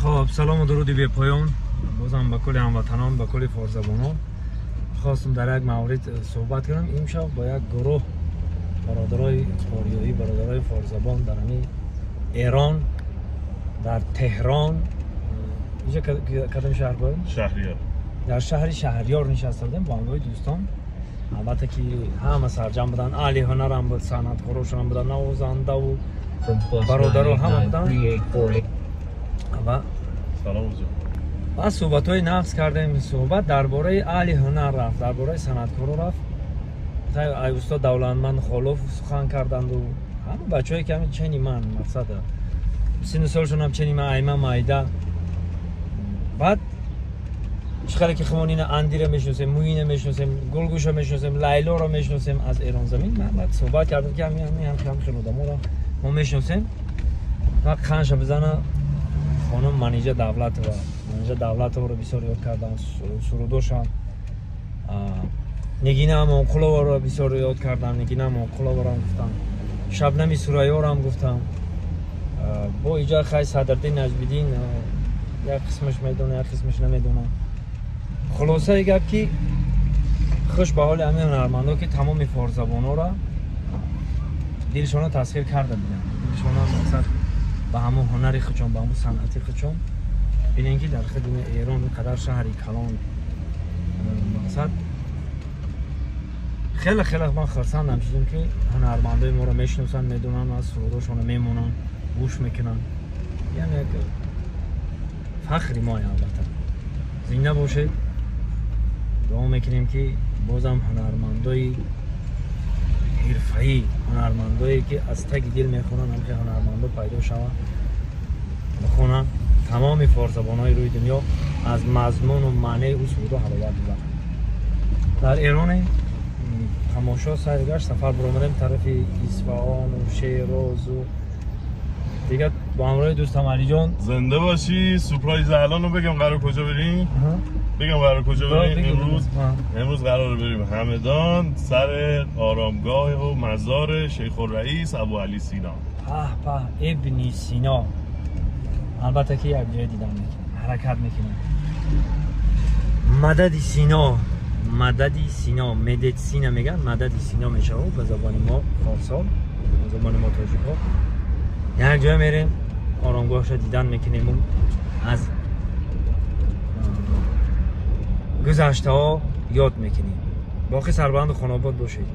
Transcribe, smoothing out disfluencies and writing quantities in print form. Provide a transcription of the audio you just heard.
Хоб, салому дуруди бепоён бозам ба кулли ҳамватанон, ба кулли форсзабонон. Хостум дар як маврид суҳбат кунам. Имшаб бо як гурӯҳ бародарои ориёӣ, бародарои форсзабон дар ҳамин Эрон, дар Теҳрон, инҷа кадом шаҳр буд? Шаҳриёр. Дар шаҳри Шаҳриёр нишаста будем бо ҳамроҳи дӯстон. Албатта ки ҳама сарҷамъ буданд, аҳли ҳунарам буд, санъаткорошонам буданд, навозандаву бародаро ҳама буданд. Ва ва суҳбатҳои нағз кардем. Суҳбат дар бораи аҳли ҳунар рафт, дар бораи санъаткоро рафт. Устод Давлатманд Холов сухан карданду ҳама бачаҳое ки ҳамин чени ман, мақсад синну солшонам чени ман, айма майда. Баъд чӣ қадар ки хумон ина Андира мешиносем, Муина мешиносем, Гулгӯша мешиносем, Лайлоро мешиносем аз Эронзамин. Ман баъд суҳбат кардам ки ҳамин ҳамин хел одаморо мо мешиносем. Ва қанша бизана хонум Манижа Давлатова, Манижа Давлатоваро бисёр ёд кардам, сурудошам. Нигина Амонқуловаро бисёр ёд кардам, Нигина Амонқуловарам гуфтам, Шабнами Сурайёрам гуфтам. Бо иҷа хай Садрдин Наҷмиддин як қисмаш медонам, як қисмаш намедонам. Хулосаи гап ки хуш ба ҳоли ҳамин ҳунармандо ки тамоми форсзабонҳоро дилшона тасхир карда буданд. Дилшона мақсад ба ҳамон ҳунари худшон, ба ҳамон санъати худшон. Бинем ки дар худи Эрон қадар шаҳри калон мақсад хеле хеле ман хурсандам шудем ки ҳунармандои моро мешиносанд, медонанд, аз сурудошонро мемонанд, гӯш мекунанд. Яъне як фахри мо, албатта. Зинда бошед. Дуо мекунем ки бозам ҳунармандои ҳирфаӣ, ҳунармандое ки аз таги дил мехонанд, ҳамхел ҳунармандо пайдо шаванд, бихонанд, тамоми форсзабонҳои рӯи дунё аз мазмуну маънеи ӯ сурудо ҳаловат бибаранд. Дар Эроне тамошо сайр гашт, сафар баромадем тарафи Исфаҳону Шерозу дигар бо ҳамроҳи дӯстам Алиҷон. Зинда бошӣ. Сюрприз الان بگم قرار کجا بریم؟ بگم قرار کجا بریم امروز؟ امروز قرار بریم همدان، سر آرامگاه و مزار شیخ الرئیس ابو علی سینا. په په، ابنی سینا. албатта ки як ҷое дидан мекунем, ҳаракат мекунем. Мадади Сино, Мадади Сино, медицина меган, Мадади Сино мешавад ба забони мо форсо, ба забони мо тоҷикҳо. Як ҷое мерем, оромгоҳша дидан мекунем, аз гузаштаҳо ёд мекунем. Боқӣ сарбаланду хонобод бошед.